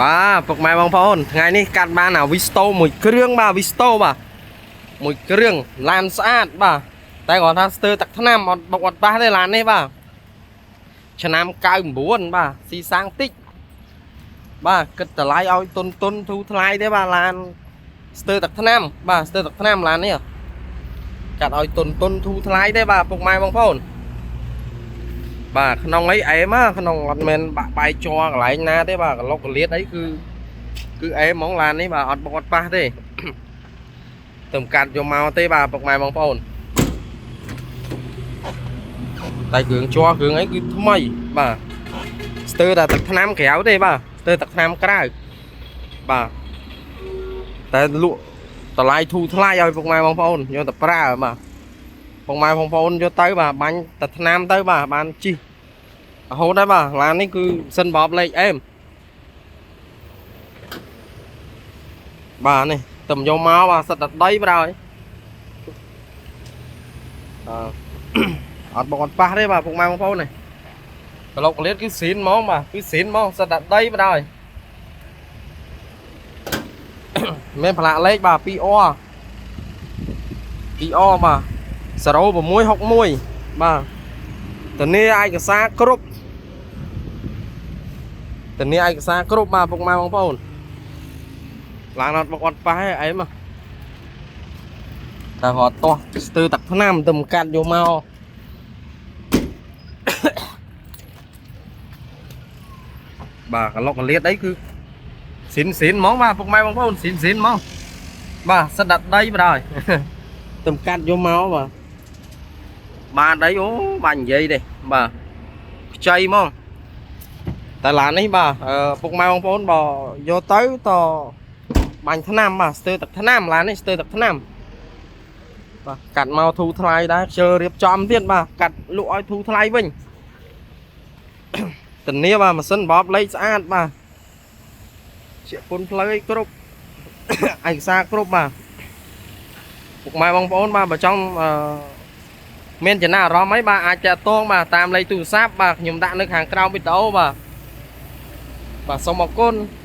បាទពុកម៉ែបងប្អូនថ្ងៃនេះកាត់បានអាវីស្តូមួយគ្រឿងបាទវីស្តូបាទមួយគ្រឿងឡានស្អាតបាទតែគាត់ថាស្ទើរទឹកថ្នាំអត់បុកអត់ប៉ះទេឡាននេះបាទឆ្នាំ99បាទស៊ីសាំងតិចបាទគិតតម្លៃឲ្យតុនតុនធូរថ្លៃទេបាទឡានស្ទើរទឹកថ្នាំបាទស្ទើរទឹកថ្នាំឡាននេះកាត់ឲ្យតុនតុនធូរថ្លៃទេបាទពុកម៉ែបងប្អូនបាទក្នុងអីអែមក្នុងអត់មែនបាក់បាយជ័រកន្លែងណាទេបាទកលុកកលៀតអីគឺអែមហ្មងឡាននេះបាទអត់បុកអត់ប៉ះទេ ទៅកាត់យកមកទេបាទពុកម៉ែបងប្អូនតែគ្រឿងជ័រគ្រឿងអីគឺថ្មីបាទស្ទើរតែទឹកថ្នាំក្រៅទេបាទស្ទើរទឹកថ្នាំក្រៅបាទតែលក់តម្លៃធូរថ្លៃឲ្យពុកម៉ែបងប្អូនយកទៅប្រើបាទពុកម៉ែបងប្អូនយកទៅបាទបាញ់តែថ្នាំទៅបាទបានជីករហូតដែរបាទឡាននេះគឺសិនបបលេខអែមបាទនេះតែយកមកបាទសិតតែដីប្រហើយអឺ អត់បុកអត់ប៉ះទេបាទពុកម៉ែបងប្អូននេះក្លុកកលៀតគឺស៊ីនហ្មងបាទគឺស៊ីនហ្មងសិតតែដីបណ្ដោយ មានផ្លាកលេខបាទ 2O 2O បាទ0661បាទធានាឯកសារគ្រប់ធានាឯកសារគ្រប់បាទពុកម៉ែបងប្អូនឡើងអត់បុកអត់ប៉ះទេអីមកតែគាត់ទាស់ស្ទើរទឹកថ្នាំទៅកាត់យកមក បាទកលុកកលៀតអីគឺស៊ីនស៊ីនហ្មងបាទពុកម៉ែបងប្អូនស៊ីនស៊ីនហ្មងបាទសិតតែដីបណ្ដោយ ទៅកាត់យកមកបាទបាទអីអូបាទនិយាយទេបាទខ្ចីហ្មងតែឡាននេះបាទពុកម៉ែបងប្អូនបើយកទៅតបាញ់ថ្នាំបាទស្ទើរទឹកថ្នាំឡាននេះស្ទើរទឹកថ្នាំបាទកាត់មកធូរថ្លៃដែរខ្ជិលរៀបចំទៀតបាទកាត់លក់ឲ្យធូរថ្លៃវិញ ធានាបាទម៉ាស៊ីនបបលេខស្អាតបាទជាពុនផ្លូវអីគ្រប់ ឯកសារគ្រប់បាទពុកម៉ែបងប្អូនបាទបើចង់អឺមានចំណាអារម្មណ៍អីបាទអាចតាក់ទងបាទតាមលេខទូរស័ព្ទបាទខ្ញុំដាក់នៅខាងក្រោមវីដេអូបាទបាទសូមអរគុណ។